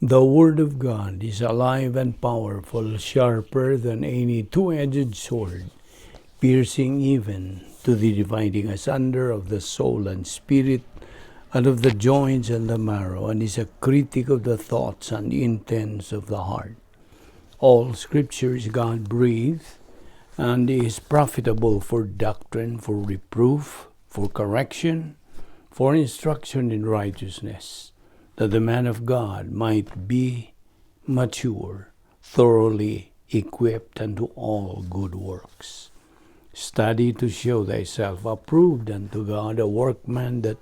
The Word of God is alive and powerful, sharper than any two-edged sword, piercing even to the dividing asunder of the soul and spirit, and of the joints and the marrow, and is a critic of the thoughts and intents of the heart. All Scripture is God-breathed, and is profitable for doctrine, for reproof, for correction, for instruction in righteousness, that the man of God might be mature, thoroughly equipped unto all good works. Study to show thyself approved unto God, a workman that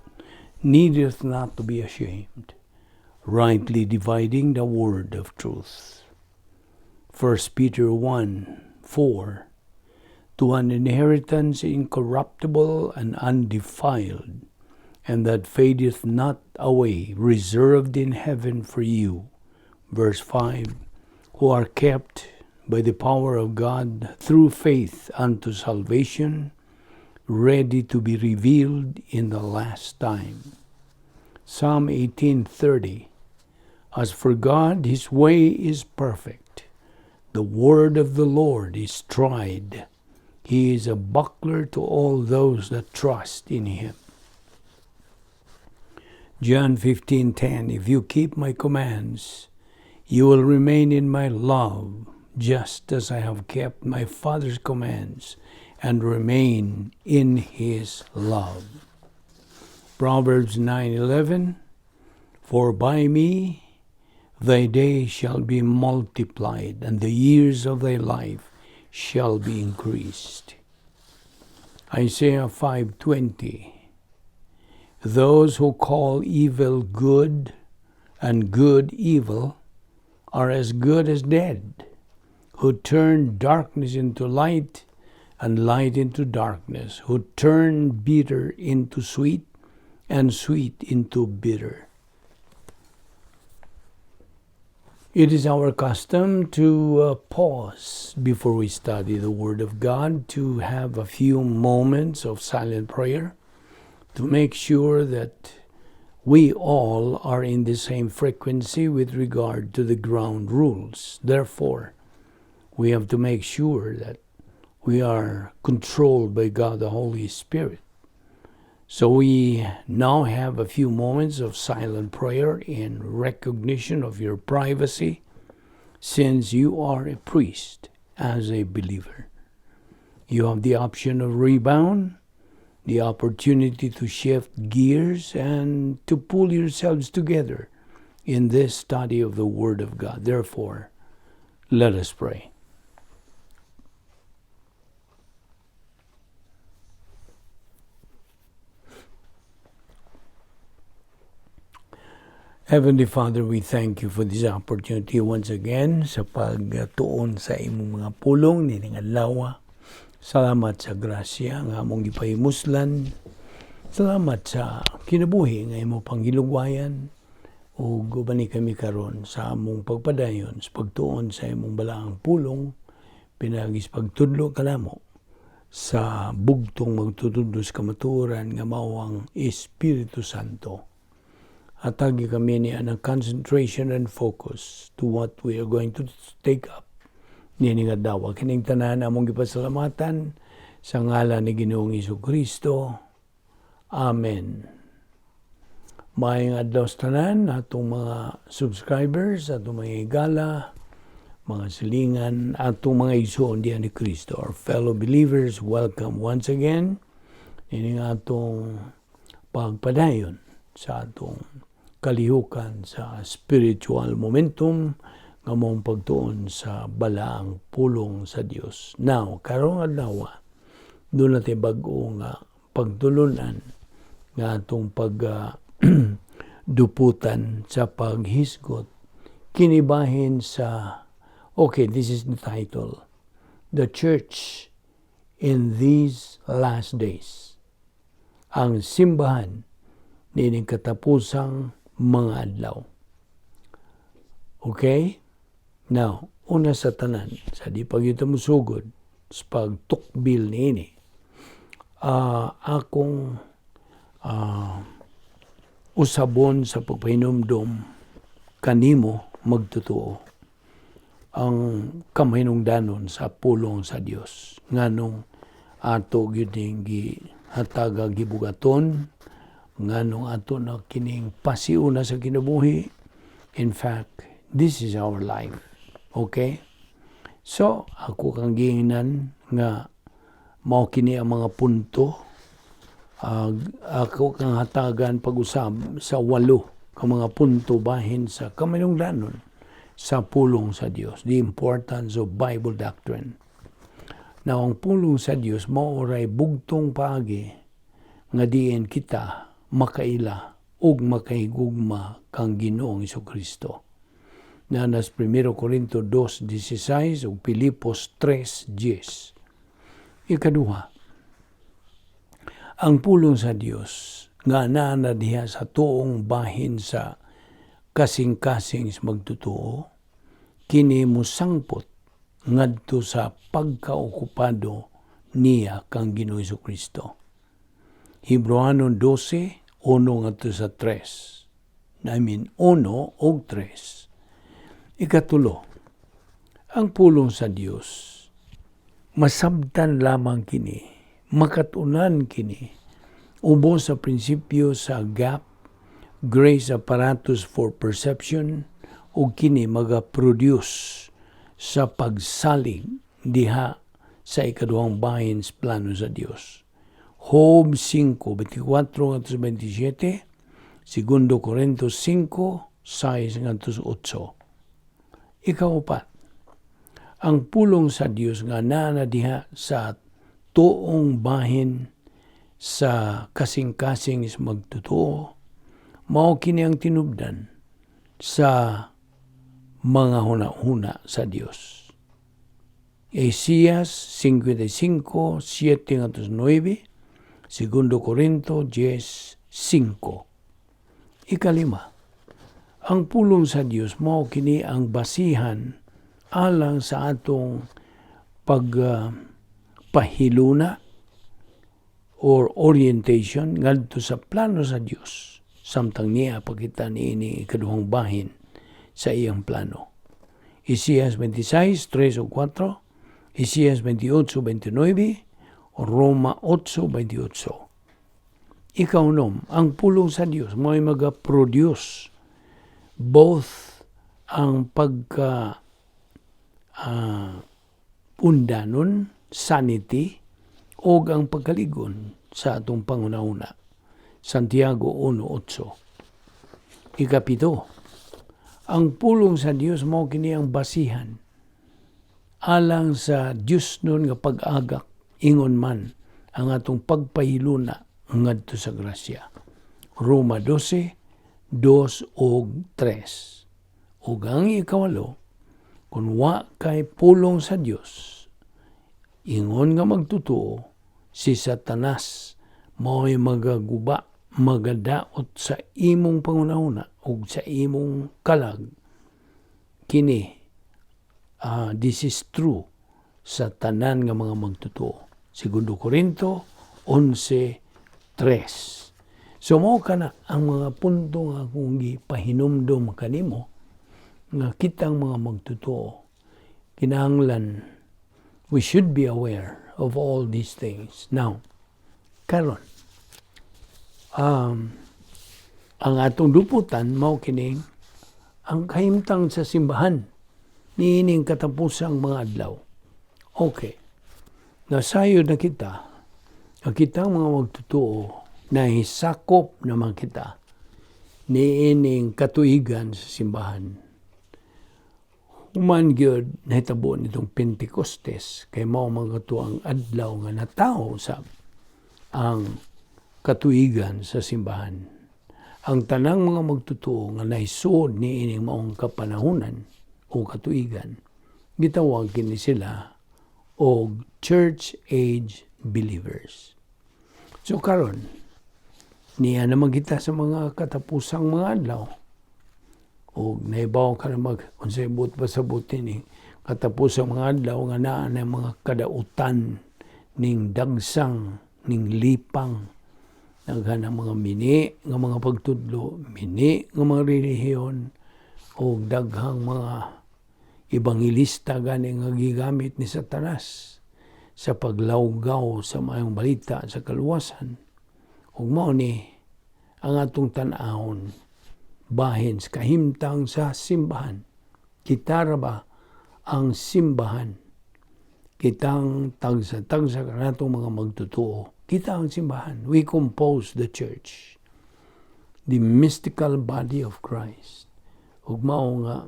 needeth not to be ashamed, rightly dividing the word of truth. 1 Peter 1:4. To an inheritance incorruptible and undefiled, and that fadeth not away, reserved in heaven for you. Verse 5, who are kept by the power of God through faith unto salvation, ready to be revealed in the last time. Psalm 18:30, as for God, his way is perfect. The word of the Lord is tried. He is a buckler to all those that trust in him. John 15:10, if you keep my commands, you will remain in my love, just as I have kept my Father's commands and remain in his love. Proverbs 9:11, for by me thy days shall be multiplied, and the years of thy life shall be increased. Isaiah 5:20, those who call evil good and good evil are as good as dead, who turn darkness into light and light into darkness, who turn bitter into sweet and sweet into bitter. It is our custom to pause before we study the Word of God, to have a few moments of silent prayer, to make sure that we all are in the same frequency with regard to the ground rules. Therefore, we have to make sure that we are controlled by God the Holy Spirit. So we now have a few moments of silent prayer in recognition of your privacy, since you are a priest as a believer. You have the option of rebound, the opportunity to shift gears and to pull yourselves together in this study of the Word of God. Therefore, let us pray. Heavenly Father, we thank you for this opportunity once again sa pagtuon sa imong mga pulong nining adlaw. Salamat sa grasya nga among gipahimuslan. Salamat sa kinabuhi nga imong panghilugwayan ug ubani kami karon sa among pagpadayon sa pagtuon sa imong balaang pulong pinaagi sa pagtudlo kanamo sa bugtong magtutudlo sa kamatuoran nga mao ang Espiritu Santo. Hatagi kami ni anang concentration and focus to what we are going to take up niini nga adlaw. Kining tanan among gipasalamatan sa ngalan ni Ginoong Hesus Kristo. Amen. Maayong adlaw sa tanan atong mga subscribers, atong mga higala, mga silingan, atong mga igsoon diha ni Kristo. Our fellow believers, welcome once again nining atong pagpadayon sa atong kalihukan sa spiritual momentum nga maong pagtuon sa balaang pulong sa Dios. Now, karong adlaw, duna tay bag-o nga pagtulunan nga atong pag duputan sa paghisgot kinibahin sa, okay, this is the title, The Church in These Last Days. Ang simbahan niining katapusang mga adlaw. Okay? Now, una sa tanan, sa di pa gyud ta mosugod sa pagtukbil niini, akong usabon sa pagpahinumdom kanimo magtotoo ang kamahinungdanon sa pulong sa Dios, nganong ato gyud ning gihataga, gibugaton, nganong ato na kining pasiuna sa kinabuhi. In fact, this is our life, okay? So ako kang giingnan nga mao kini ang mga punto. Ako kang hatagan pag-usab sa walo ka mga punto bahin sa kaminungdanon sa pulong sa Dios, the importance of Bible doctrine. Now, ang pulong sa Dios mao ray bugtong paagi nga diin kita makaila ug makahigugma kang Ginoong Kristo. Naa na sa 1 Corinto 2:16 ug Filipos 3:10. Ikaduha, ang pulong sa Dios nga naa na diha sa tuong bahin sa kasing-kasing sa magtotoo, kini musangpot ngadto sa pagkaokupado niya kang Ginoo Kristo. Hebreohanon 12, 1 ngadto sa 3. I mean, 1 og 3. Ikatulo, ang pulong sa Dios, masabtan lamang kini, makatunan kini, ubos sa prinsipyo sa GAP, Grace Apparatus for Perception, ug kini maga-produce sa pagsalig diha sa ikaduhang bahin sa plano sa Dios. Job 5:24 ngadto 27, Segundo Corinto 5, 6 ngadto 8. Ikaupat, ang pulong sa Dios nga naa na diha sa tuong bahin sa kasing-kasing sa magtotoo, mao kini ang tinubdan sa mga huna-huna sa Dios. Isaías 55, 7 ngadto 9, Segundo Corinto 10, 5. Ikalima, ang pulong sa Dios mao kini ang basihan alang sa atong pag pahiluna or orientation ngadto sa plano sa Dios samtang niya pakita niini ikaduhang bahin sa iyang plano. Isaías 26, 3 o 4, Isaías 28, 29, Roma 8, 28. Ikaunom, ang pulong sa Dios mo'y maga-produce both ang pagka undanon, sanity, o ang pagkaligon sa atong panghunahuna. Santiago 1.8. Ikapito, ang pulong sa Dios mao kini ang basihan alang sa Dios nun nga pag-agak, ingon man ang atong pagpahiluna ngadto sa grasya. Roma 12, 2 ug 3. Ug ang ikawalo, kung wa kay pulong sa Dios, ingon nga magtotoo, si Satanas mao'y magaguba, magadaot sa imong panghunahuna ug sa imong kalag. Kini, this is true sa tanan nga mga magtotoo. Segundo Corinto 11:3. So mao kana ang mga punto nga akong gipahinumdom kanimo nga kitang mga magtotoo, kinahanglan we should be aware of all these things. Now, karon, ang atong duputan mao kining ang kahimtang sa simbahan niining katapusang mga adlaw. Okay. Nasayod na kita, ang kitang mga magtotoo na hisakop naman kita niining katuigan sa simbahan. Human gyud nahitabo nitong Pentecostes kay mao man kato ang adlaw nga natawo sa ang katuigan sa simbahan. Ang tanang mga magtotoo nga naisuod niining maong kapanahunan o katuigan, gitawag kini sila og Church Age Believers. So karon, niya naman kita sa mga katapusang mga adlaw. O naibaw ka na mag unsay buot pasabot ni katapusang mga adlaw nga naa na mga kadautan ning dagsang ning lipang, daghan ang mga mini nga mga pagtudlo, mini nga mga relihiyon. O daghang mga ebanghelista gani nga gigamit ni Satanas sa paglawgaw sa Maayong Balita sa kaluwasan. Ug mao ni ang atong tan-awon bahin sa kahimtang sa simbahan. Kita ra ba ang simbahan? Kitang tagsa-tagsa kanatong mga magtotoo. Kita ang simbahan. We compose the church. The mystical body of Christ. Ug mao nga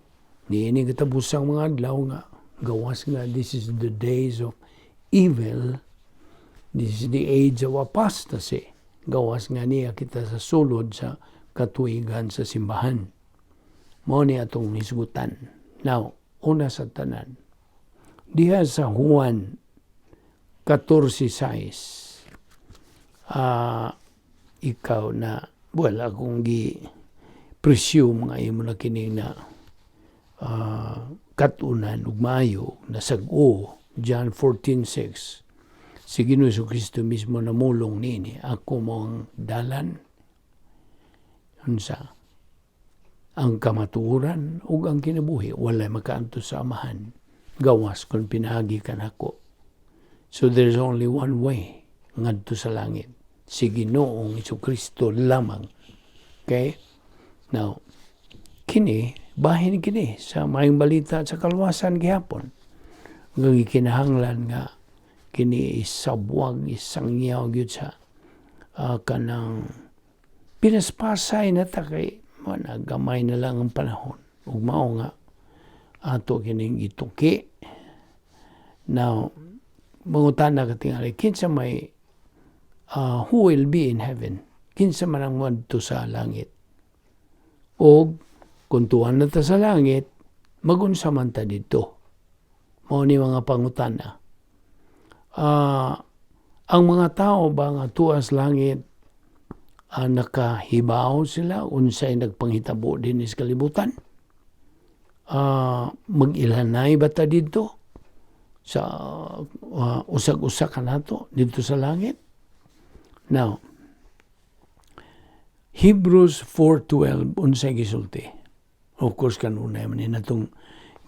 niini katapusang mga adlaw nga gawas nga this is the days of evil, this is the age of apostasy. Gawas nga niya kita sa sulod sa katuigan sa simbahan. Mao ni atong hisgutan. Now, una sa tanan, diha sa Juan 14:6, ikaw na, well, akong gi presume nga imo na kini na katunan ug maayo nasag-o. John 14:6, si Ginoo Kristo mismo namulong niini, "Ako mo ang dalan, unsa, ang kamatuoran ug ang kinabuhi. Walay makaanto sa Amahan gawas kung pinaagi kanako." So there's only one way ngadto sa langit, si Ginoong Kristo lamang. Okay, now kini bahin kini sa Maayong Balita sa kaluwasan gihapon nga gikinahanglan nga kini isabwag, isangyaw gyud sa kanang pinaspasay na ta kay wala, gamay na lang ang panahon ug mao nga ato kining ituki. Now, mangutana ka tingali, kinsa may who will be in heaven? Kinsa man ang moadto sa langit? Og kung tuan na ta sa langit, magunsa man ta didto? Mao ni mga pangutana. Ang mga tao ba nga tuas langit, nakahibaw sila unsay nagpanghitabo dinhi sa kalibutan? Mag-ilhanay ba ta didto sa usag-usa kanato didto sa langit? Now, Hebrews 4:12, unsay gisulti? Of course, kanunay man ni natong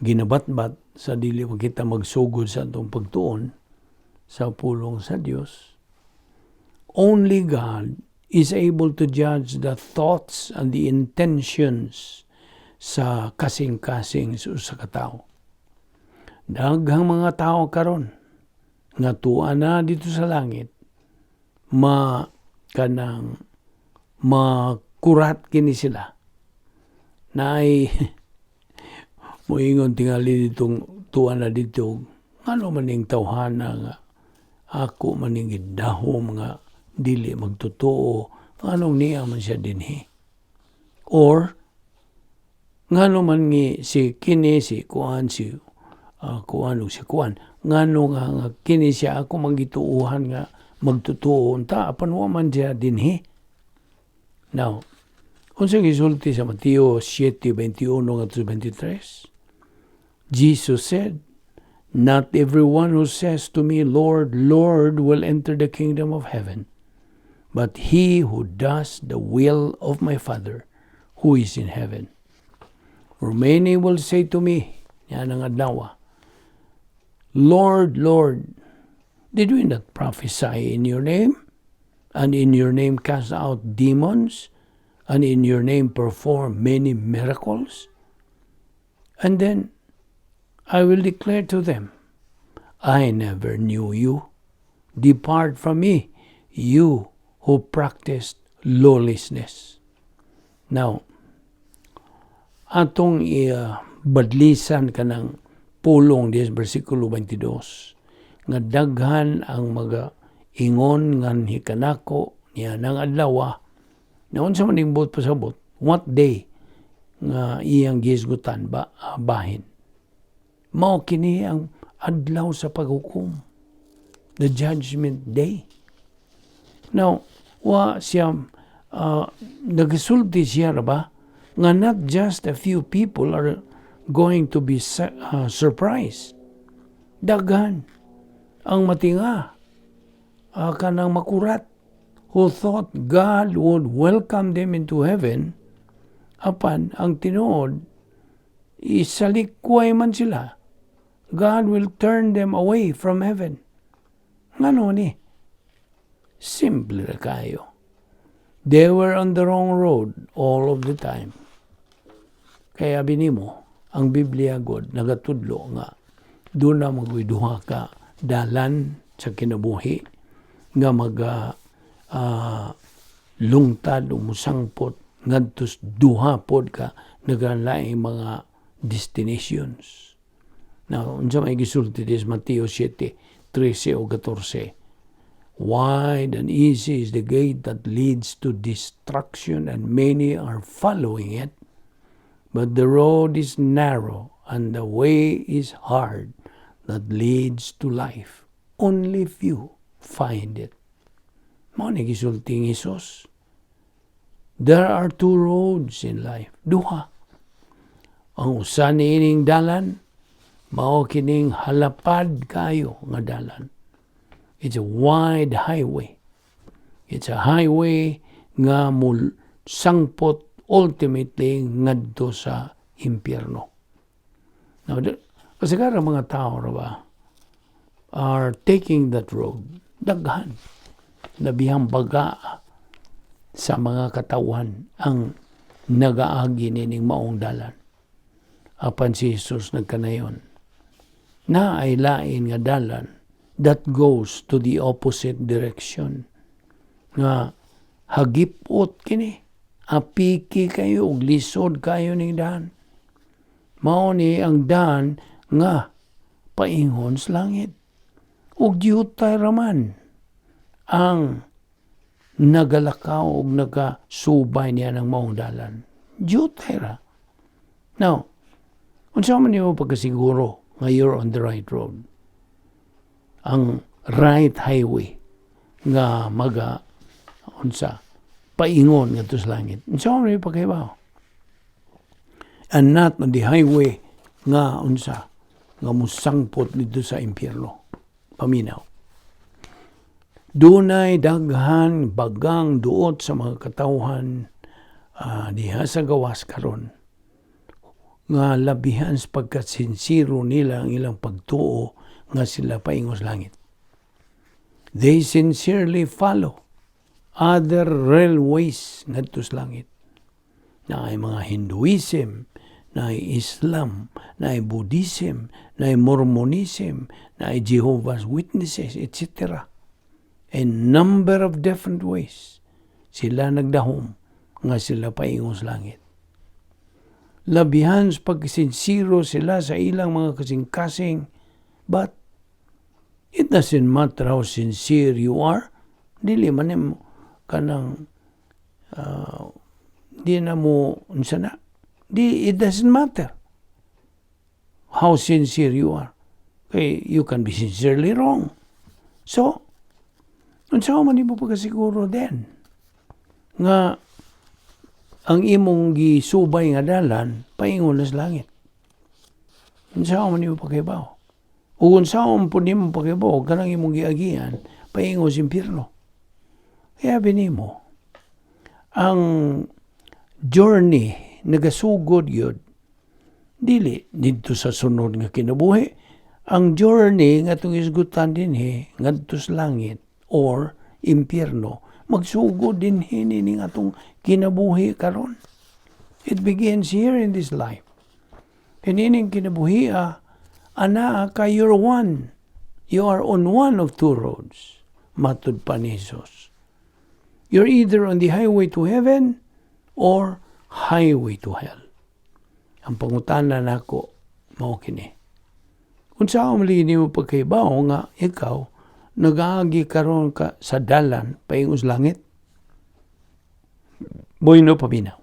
ginabatbat sa dili pa kita magsugod sa atong pagtuon sa pulong sa Dios. Only God is able to judge the thoughts and the intentions sa kasing-kasing sa usa ka tawo. Daghang mga tao karon nga tuwa na didto sa langit, ma kanang makurat kini sila. Naay moingon tingali ditong tuwa na dito, ngano man ning tawhana nga ako man ning gidahom nga dili magtotoo, nganong niya man siya dinhi? Or ngano man ngi si kini, si kuan, si kuan ug si kuan, ngano nga kini siya ako manggituohan nga magtotoo unta, apan wa man siya dinhi? Now, unsa gisulti sa Mateo 7:21 ngadto 23? Jesus said, "Not everyone who says to me, 'Lord, Lord,' will enter the kingdom of heaven, but he who does the will of my Father who is in heaven. For many will say to me," yan ang adlaw, "Lord, Lord, did we not prophesy in your name? And in your name cast out demons? And in your name perform many miracles?" And then I will declare to them, "I never knew you. Depart from me, you who practiced lawlessness." Now, atong i-badlisan kanang pulong diya sa versikulo 22 nga daghan ang maga ingon nganhi kanako niya nang adlaw na unsa man ning buot pasabot, what day nga iyang gihisgutan ba bahin? Mao kini ang adlaw sa paghukom, the judgment day. Now, wa siya nagasulti siya ra ba nga not just a few people are going to be surprised. Daghan ang matinga, kanang makurat, who thought God would welcome them into heaven, apan ang tinuod Isalikway man sila. God will turn them away from heaven. Ngano ni? Simple ra kayo. They were on the wrong road all of the time. Kaya binimo, ang Biblia gud nagatudlo nga duna man goy duha ka dalan sa kinabuhi nga maga lungtad o musangpot ngadto sa duha pod ka nagalaing mga destinations. Now, unsa may gisulti dis Mateo 7:13 o 14? "Wide and easy is the gate that leads to destruction, and many are following it. But the road is narrow and the way is hard that leads to life. Only few find it." Mao ni gisulti ni Jesus. There are two roads in life. Duha. Ang usa niining dalan, mao kining halapad kayo nga dalan. It's a wide highway. It's a highway nga mul sangpot ultimately ngadto sa impyerno. Now, kasi karang mga tao ra ba are taking that road. Daghan. Labihang baga sa mga katawan ang nagaagi nining maong dalan. Apan si Jesus nagkanayon naay lain nga dalan that goes to the opposite direction nga hagipot kini, apiki kayo ug lisod kayo ning daan. Mao ni ang daan nga paingon sa langit ug diyutay raman ang nagalakaw ug nagasubay niya ng maong dalan. Diyutay ra. Now, unsa man nimo pagkasiguro nga you're on the right road, ang right highway nga maga unsa paingon ngadto sa langit? Unsa man nimo pagkahibaw and not on the highway nga unsa nga musangpot dito sa impyerno? Paminaw. Dunay daghan bagang duot sa mga katawhan diha sa gawas karon nga labihan sa pagkasinsiro nila ang ilang pagtuo nga sila paingon sa langit. They sincerely follow other railways ngadto sa langit. Naay mga Hinduism, naay Islam, naay Buddhism, naay Mormonism, naay Jehovah's Witnesses, etc. A number of different ways sila nagdahom nga sila paingon sa langit. Labihan sa pagsinsiro sila sa ilang mga kasing-kasing, but it doesn't matter how sincere you are. Dili man nimo kanang di na mo unsa na di, it doesn't matter how sincere you are kay you can be sincerely wrong. So unsa man nimo pagkasiguro then nga ang imong gisubay nga dalan paingon na sa langit? Unsa man nimo pagkahibaw? Ug unsa man pud nimo pagkahibaw kanang imong giagian paingon sa impyerno? Kaya binimo, ang journey nagasugod yun dili didto sa sunod nga kinabuhi. Ang journey nga atong isgutan dinhi ngadto sa langit or impyerno magsugod dinhi ning atong kinabuhi karon. It begins here in this life. Kinining kinabuhi, anaa ka, you're one. You are on one of two roads. Matud pa ni Jesus. You're either on the highway to heaven or highway to hell. Ang pangutana nako mao kini. Unsa man lagi nimo pagkahibaw nga ikaw nagaagi karon ka sa dalan paingon sa langit? Bueno, paminaw.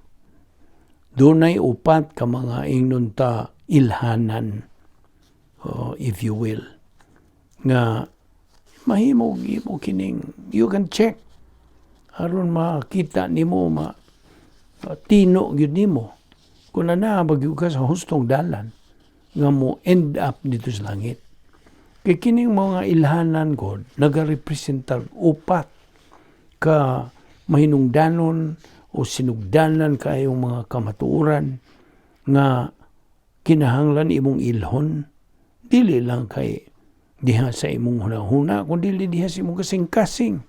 Dunay upat ka mga ingnon ta ilhanan, oh, if you will, nga mahimo imo kining you can check aron makita nimo, ma tino gyud nimo kung naa ba gyud ka sa hustong dalan nga mo end up dito sa langit. Kay kining mga ilhanan gud nagarepresentar upat ka mahinungdanon o sinugdanan kayong mga kamatuoran nga kinahanglan nato mahibaw-an. Kinahanglan imong ilhon, dili lang kay diha sa imong hunahuna, kun dili diha sa imong kasing-kasing.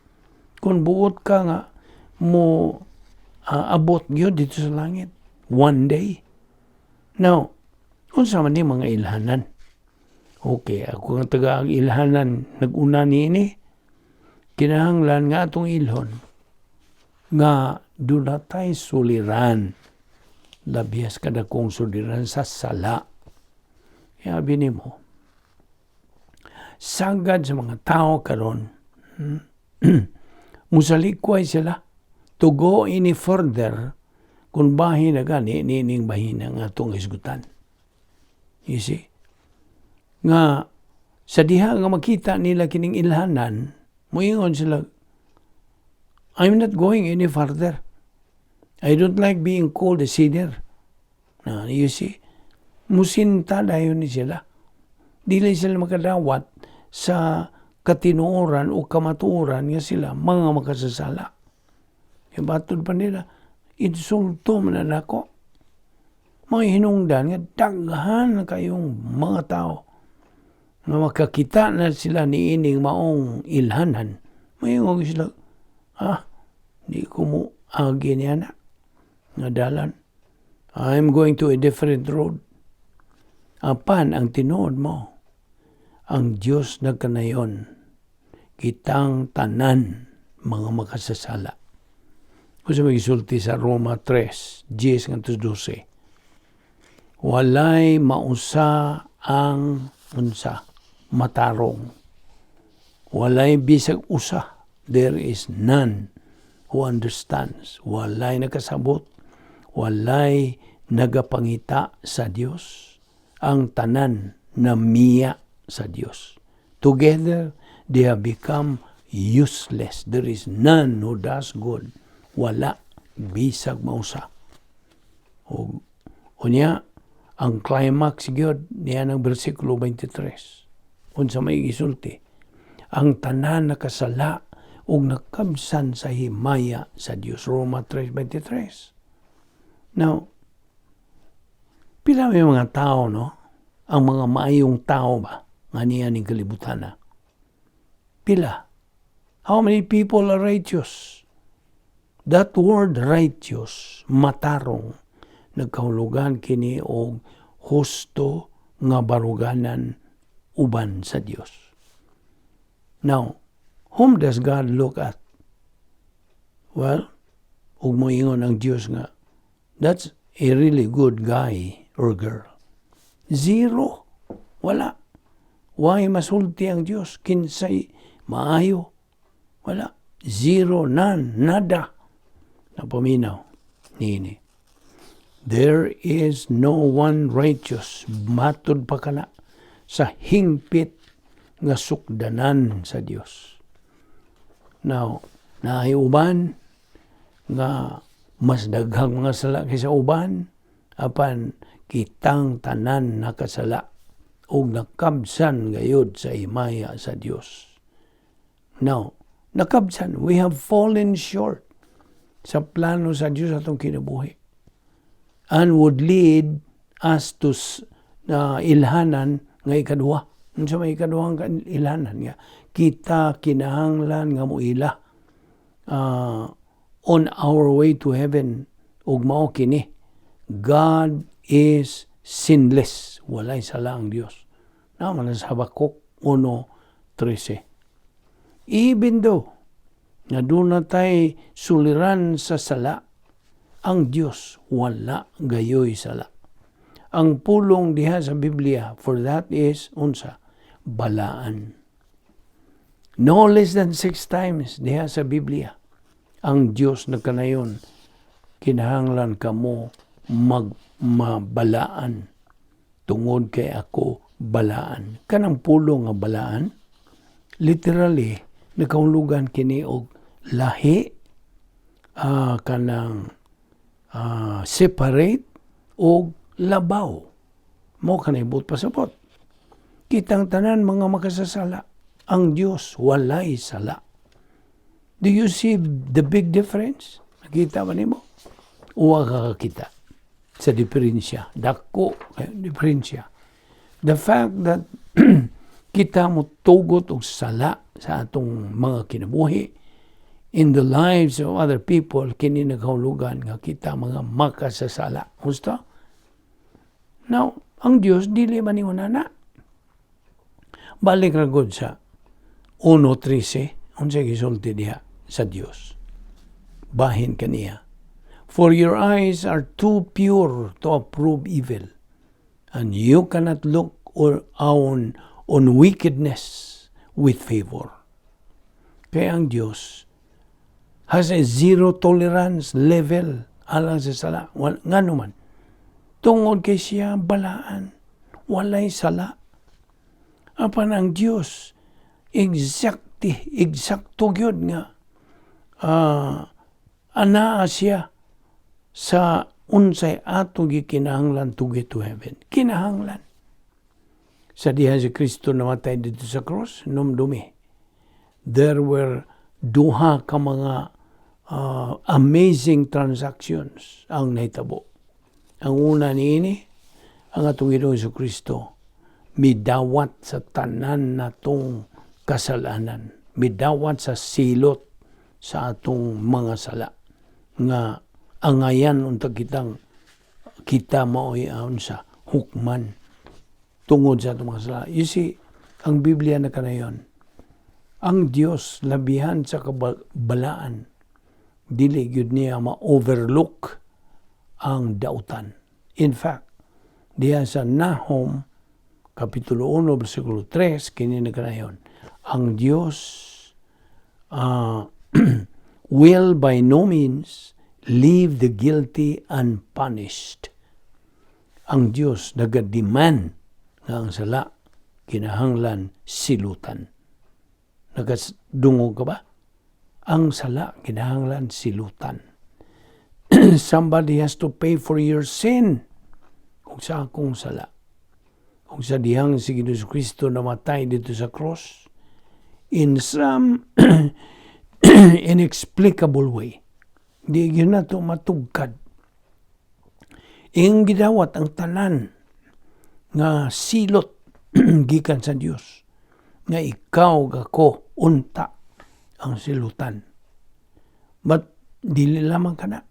Kung buot ka nga mo abot gyud didto sa langit one day. Now, unsa man ni mga ilhanan? Okay, ako nga taga ang ilhanan nag-una niini. Kinahanglan nga atong ilhon nga duna tay suliran, labias kadakong suliran sa sala. Yabi nimo, sagad sa mga tao karon musalikway sila to go any further kung bahin na gani nining bahina nga atong hisgutan. You see? Nga sa diha nga makita nila kining ilhanan, moingon sila, "I'm not going any further. I don't like being called a sinner." Na, you see? Musinta dayon ni sila. Dili sila makadawat sa katinuoran o kamatuoran nga sila mga makasasala. Yung batod pa nila, insulto man na nako. Mga hinungdan nga daghan kayong mga tao nga makakita na sila ni ining maong ilhanan. Moingon sila, "Ah, di ko mo agi niya na nga dalan. I'm going to a different road." Apan ang tinuod mo, ang Dios nagkanayon, kitang tanan mga makasasala. Kung sa gisulti sa Roma 3, 10 ngadto 12, walay mausa ang unsa matarong. Walay bisag usa. There is none who understands. Walay nakasabot. Walay nagapangita sa Dios. Ang tanan namiya sa Dios. Together, they have become useless. There is none who does good. Wala bisag mausa. O, unya, ang climax gyud niya ng bersikulo 23. Unsa may gisulti? Ang tanan nakasala ug nakabsan sa himaya sa Dios. Roma 3:23. Now, pila may mga tao, no? Ang mga maayong tao ba nga niya ning kalibutan na? Pila? How many people are righteous? That word "righteous", matarong, nagkahulugan kini og husto nga baruganan uban sa Dios. Now, whom does God look at? Well, ug moingon ang Dios nga, "That's a really good guy or girl." Zero. Wala. Why masulti ang Dios? Kinsay maayo? Wala. Zero, none, nada. Napaminaw niini. There is no one righteous. Matod pa kana sa hingpit nga sukdanan sa Dios. Now, naay uban nga mas daghang mga sala kaysa uban, apan kitang tanan nakasala ug nakabsan gayud sa himaya sa Dios. Now, nakabsan, we have fallen short sa plano sa Dios atong kinabuhi and would lead us to ilhanan nga ikaduha. Unsa may ikaduhang ilhanan nga kita kinahanglan nga moila on our way to heaven, ug mao kini: God is sinless. Walay sala ang Dios. Naman sa Habakuk 1:13. Even though nga duna tay suliran sa sala, ang Dios wala gayoy sala. Ang pulong diha sa Biblia for that is unsa? Balaan. No less than six times diha sa Biblia ang Dios nagkanayon, kinahanglan kamo magmabalaan tungod kay ako balaan. Kanang pulong nga balaan, literally nakahulugan kini og lahi, kanang separate og labaw. Mo kanay buot pasabot. Kitang tanan mga makasasala. Ang Dios walay sala. Do you see the big difference? Nakita ba nimo? Uwa ka kakita. Sa diferensya. Dako kay diferensya. The fact that kita mo tugot og sala sa atong mga kinabuhi in the lives of other people, kini nagahulugan nga kita mga makasasala. Gusto? Now, ang Dios dili man ingon ana. Balik ra gud sa 1:13, unsay gisulti diha sa Dios? Bahin kaniya. "For your eyes are too pure to approve evil, and you cannot look or on wickedness with favor." Kaya ang Dios has a zero tolerance level alang sa sala. Ngano man? Tungod kay siya balaan, walay sala. Apan ang Dios exacto gyud nga anaa siya sa unsay ato gikinahanglan to get to heaven. Kinahanglan. Sa diha si Kristo namatay dito sa cross, numdumi. There were duha ka mga amazing transactions ang nahitabo. Ang una niini, ang atong Ginoong Kristo midawat sa tanan natong kasalanan, midawat sa silot sa atong mga sala nga angayan unta kitang kita mao'y sa hukman tungod sa atong mga sala. You see, ang Biblia na kanayon, ang Dios labihan sa kabalaan, dili gyud niya ma-overlook ang dautan. In fact, diha sa Nahum, Kapitulo 1, versikulo 3, kini na kanayon, ang Dios will by no means leave the guilty unpunished. Ang Dios naga-demand nga ang sala kinahanglan silutan. Nagadungog ka ba? Ang sala kinahanglan silutan. Somebody has to pay for your sin. Kung sa akong sala. Kung sa dihang si Ginoong Kristo namatay dito sa cross, in some inexplicable way, di gyud nato matugkad. Iyang gidawat ang tanan nga silot gikan sa Dios nga ikaw ako unta ang silutan. But dili lamang kana.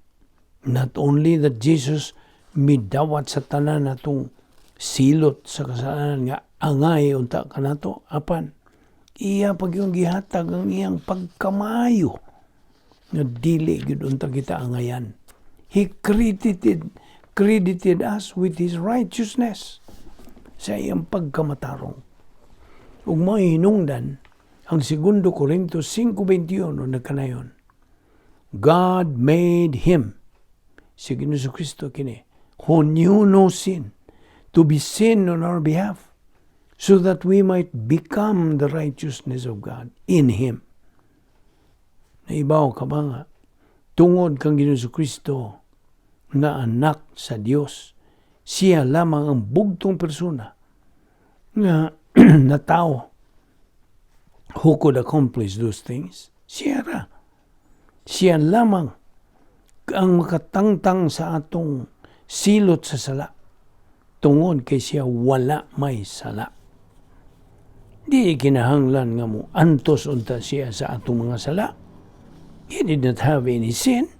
Not only that Jesus midawat sa tanan natong silot sa kasalanan nga angay unta kanato, apan iya pag yung gihatag ang iyang pagkamayo nga dili gyud unta kita angayan. He credited us with His righteousness sa iyang pagkamatarong. Ug mao hinungdan ang 2 Corinto 5:21 nagkanayon. God made Him, si Ginoong Kristo kini, who knew no sin, to be sin on our behalf, so that we might become the righteousness of God in Him. Naibaw ka ba nga, tungod kang Ginoong Kristo nga anak sa Dios, siya lamang ang bugtong persona nga na tao who could accomplish those things? Siya ra. Siya lamang ang makatangtang sa atong silot sa sala tungod kay siya wala may sala. Di kinahanglan nga mo antos unta siya sa atong mga sala. He did not have any sin.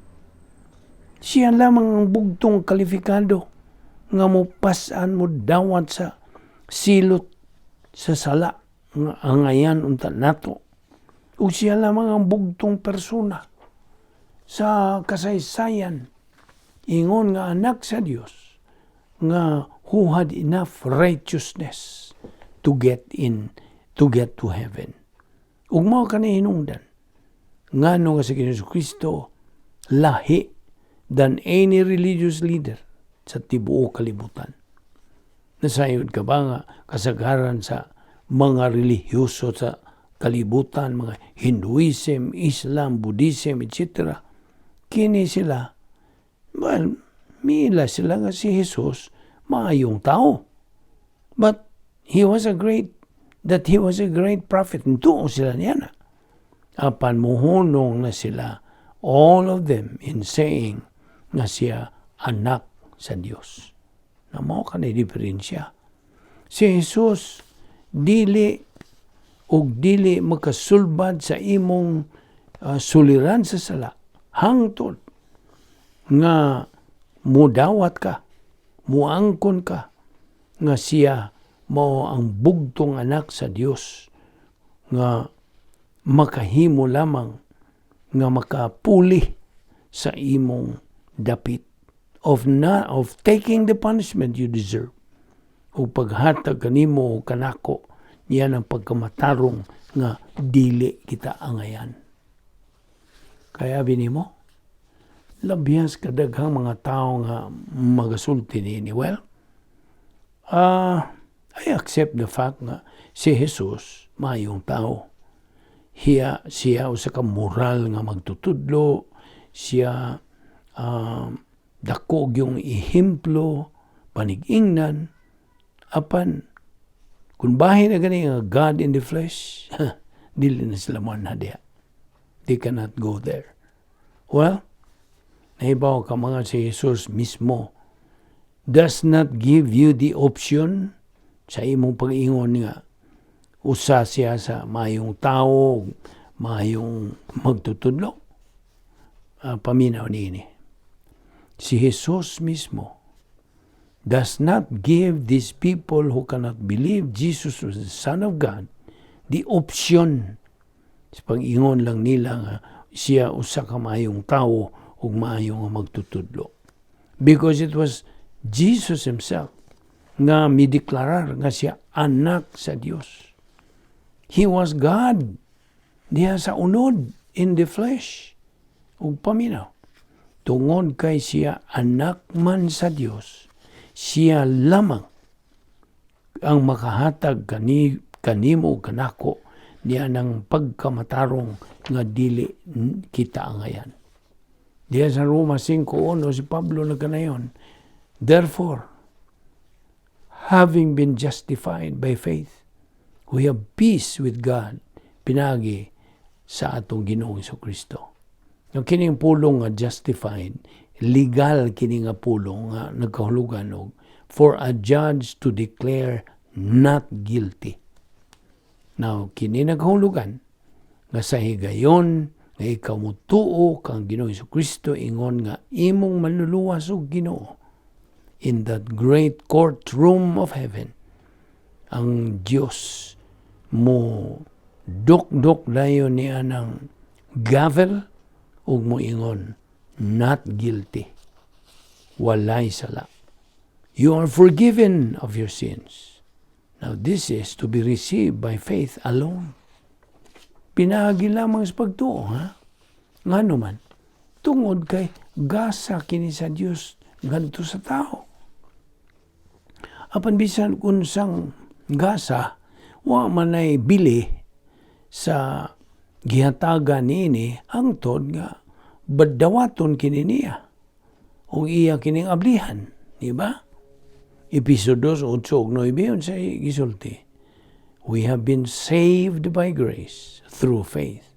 Siya lamang ang bugtong kalifikado nga mo pasan, mo dawat sa silot sa sala nga angayan unta nato. Ug siya lamang ang bugtong persona sa kasaysayan ingon nga anak sa Dios nga who had enough righteousness to get to heaven. Ug mao kani hinungdan ngano nga si Ginoong Kristo lahi than any religious leader sa tibuok kalibutan. Nasayod ka ba nga kasagaran sa mga relihiyoso sa kalibutan, mga Hinduism, Islam, Buddhism, etc. Kini sila, well, miila sila nga si Jesus maayong tao. But he was a great prophet. Tuo sila niya na. Apan muhunong na sila, all of them, in saying nga siya anak sa Dios. Na mao ka na diferensya. Si Jesus dili ug dili makasulbad sa imong suliran sa sala hangtod nga mudawat ka, muangkon ka nga siya mao ang bugtong anak sa Dios nga makahimo lamang nga makapuli sa imong dapit of not of taking the punishment you deserve o paghatag kanimo o kanako niya ng pagkamatarong nga dili kita angayan. Kaya binimo, labihan kadaghang mga tao nga magasulti niini. Well, I accept the fact nga si Jesus maayong tao. Hiya, siya usa ka moral nga magtutudlo, siya dako yung ehemplo, panigingnan, apan kung bahin na gani nga God in the flesh, dili na sila mo na diha. They cannot go there. Well, nahibaw ka mga si Jesus mismo does not give you the option sa imong pag-ingon nga usa siya sa mayong tao, mayong magtutudlo. Paminaw niini. Si Jesus mismo does not give these people who cannot believe Jesus was the Son of God the option sa pag-ingon lang nila nga siya usa ka maayong tao ug maayo nga magtutudlo. Because it was Jesus himself nga mideklarar nga siya anak sa Dios. He was God diha sa unod in the flesh. Ug paminaw, tungod kay siya anak man sa Dios, siya lamang ang makahatag kanimo ug kanako niya ng pagkamatarong nga dili kita angayan. Diya sa Roma 5:1, si Pablo nagkanayon, "Therefore, having been justified by faith, we have peace with God pinagi sa atong Ginoong Kristo." Yung kining pulong nga justified, legal kini nga pulong nga nagkahulugan og for a judge to declare not guilty. Now, kini nagahulugan nga sa higayon nga ikaw mutuo kang Ginoong Kristo ingon nga imong manluluwas ug Ginoo, in that great courtroom of heaven, ang Dios mo dok-dok dayon niya ng gavel ug moingon, "Not guilty, walay sala. You are forgiven of your sins." Now, this is to be received by faith alone. Pinaagi lamang sa pagtuo, ha? Ngano man, tungod kay gasa kini sa Dios ngadto sa tao. Apan bisan unsang gasa, wa man ay bili sa gihatagan niini hangtod nga badawaton kini niya ug iya kining ablihan, di ba? Episo 2, 8 ug 9, unsay gisulti? "We have been saved by grace through faith,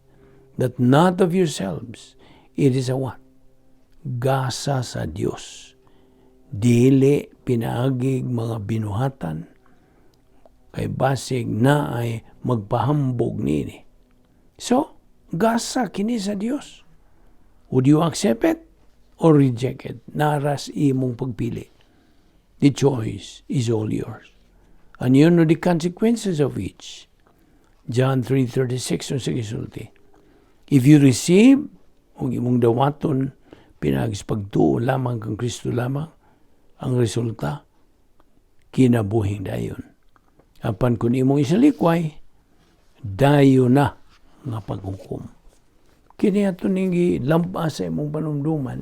that not of yourselves, it is a" what? Gasa sa Dios. Dili pinaagig mga binuhatan, kay basig na ay magpahambog nini. So, gasa kini sa Dios. Would you accept it or reject it? Naras imong pagpili. The choice is all yours. And you know the consequences of each. John 3:36, unsa gisulti? If you receive, ug imong dawaton pinaagi sa pagtuo lamang kang Kristo lamang, ang resulta, kinabuhing dayon. Apan kung imong isalikway, dayon na nga paghukom. Kini ato ning gilampas sa imong panumduman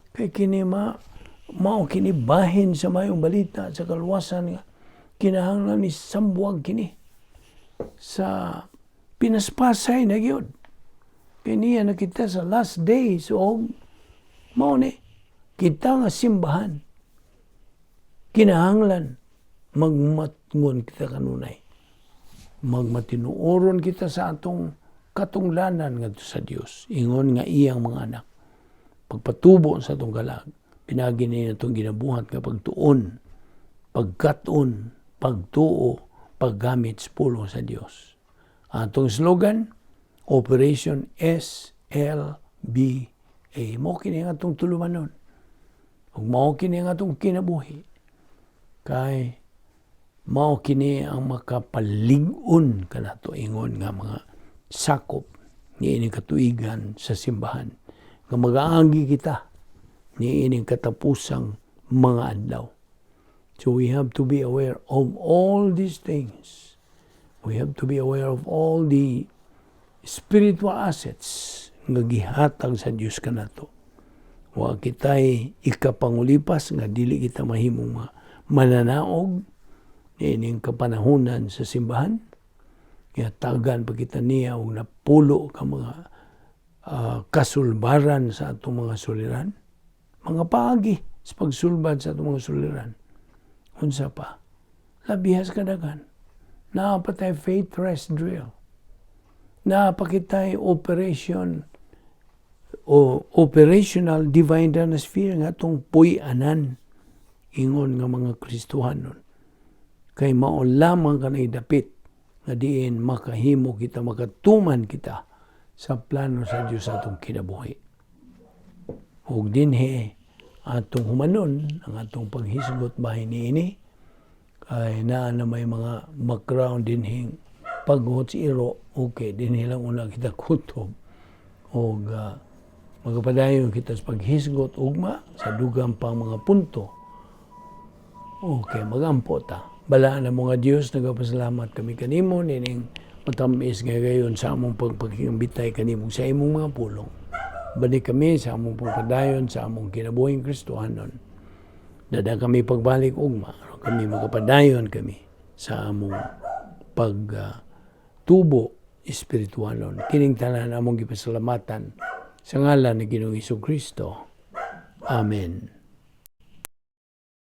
kay kini mao kini bahin sa mayong balita sa kaluwasan nga kinahanglan ni sambuag kini sa pinaspasay na gyud. Kay niya na kita sa last days og mao ni kita nga simbahan kinahanglan magmatngon kita kanunay. Magmatinuoron kita sa atong katunglanan ngadto sa Dios ingon nga iyang mga anak. Pagpatubo sa atong kalag. Pinaagi ni atong ginabuhat nga pagtuon, pagkat-on, pagtuo, paggamit sa pulong sa Dios. Atong slogan, Operation SLBA. Mao kini ang atong tulumanon. Ug mao kini ang atong kinabuhi. Kay mao kini ang makapalig-on kanato ingon nga mga sakop niining katuigan sa simbahan. Nga magaagi kita niining katapusang mga adlaw. So we have to be aware of all these things. We have to be aware of all the spiritual assets nga gihatag sa Dios kanato. Wa kita'y ikapangulipas nga dili kita mahimong mananaog niining kapanahunan sa simbahan. Gihatagan pa kita niya og napulo ka mga kasulbaran sa atong mga suliran. Mga paagi sa pagsulbad sa atong mga suliran. Unsa pa? Labiha sa kadaghan. Naa pa tay faith rest drill. Naa pa kita'y operation o operational divine sphere nga atong puy-anan ingon nga mga Kristohanon. Kay mao lamang kanay dapit nga diin makahimo kita, makatuman kita sa plano sa Dios sa atong kinabuhi. Ug dinhi atong humanon ang atong paghisgot bahin niini kay naa na may mga background dinhing pagguhot si iro. Okay, dinhi lang una kita kutob og magpadayon kita sa paghisgot ugma sa dugang pang mga punto. Okay, magampo ta. Balaan na mga Dios, nagapasalamat kami kanimo nining matamis nga gayon sa among pagpakigambitay kanimo sa imong mga pulong. Balik kami sa among pagpadayon sa among kinabuhing Kristohanon. Dada kami pagbalik ugma, aron kami makapadayon kami sa among pag tubo espiritualon. Kining tanan among gipasalamatan sa ngalan ni Ginoong Kristo. Amen.